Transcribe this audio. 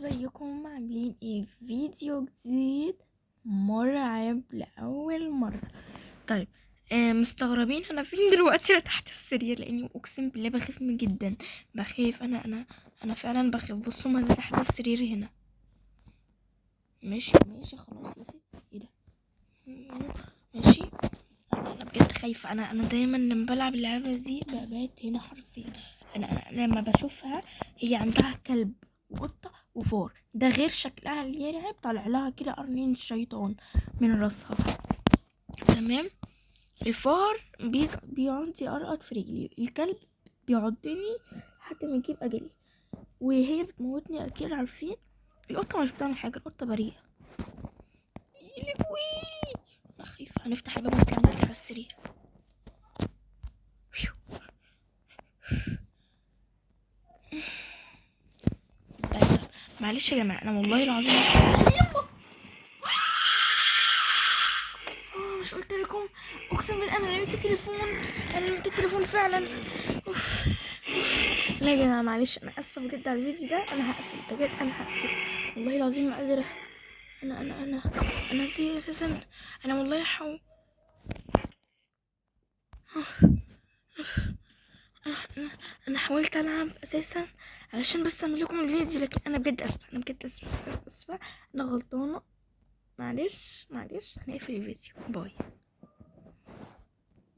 ازيكم؟ عاملين ايه؟ فيديو جديد مرعب لاول مره. طيب مستغربين انا فين دلوقتي؟ انا تحت السرير، لاني اقسم بالله بخاف من جدا، بخاف انا انا انا فعلا بخاف. بصوا انا تحت السرير هنا. ماشي ماشي خلاص يا ستي. ايه ده؟ ماشي، انا بجد خايفه. انا دايما لما بلعب اللعبه دي ببات هنا حرفيا. انا لما بشوفها هي عندها كلب وقطه وفار، ده غير شكلها اللي يرعب، طالع لها كده قرنين الشيطان من راسها. تمام، الفار بيقعد يقرقط في رجلي، الكلب بيعضني لحد ما يجيب اجلي، وهي بتموتني اكيد. عارفين القطه مش بتعمل حاجه، القطه بريئه. يلهوي انا خايفه. هنفتح الباب ونطلع نجري على السرير. طيب معلش يا جماعه، انا والله العظيم يما مش قلت لكم؟ اقسم بالله انا رميت التليفون، انا رميت التليفون فعلا. اوف اوف. لا يا جماعه معلش، انا اسفه بجد على الفيديو ده. انا هقفل بجد، انا هقفل والله العظيم ما قادره. انا انا انا انا ازاي اساسا؟ انا والله حو انا حاولت العب اساسا علشان بس اعمل لكم الفيديو، لكن انا بجد اسفه، انا بجد اسفه، انا اسفه، انا غلطانه، معلش معلش. هنقفل الفيديو، bye.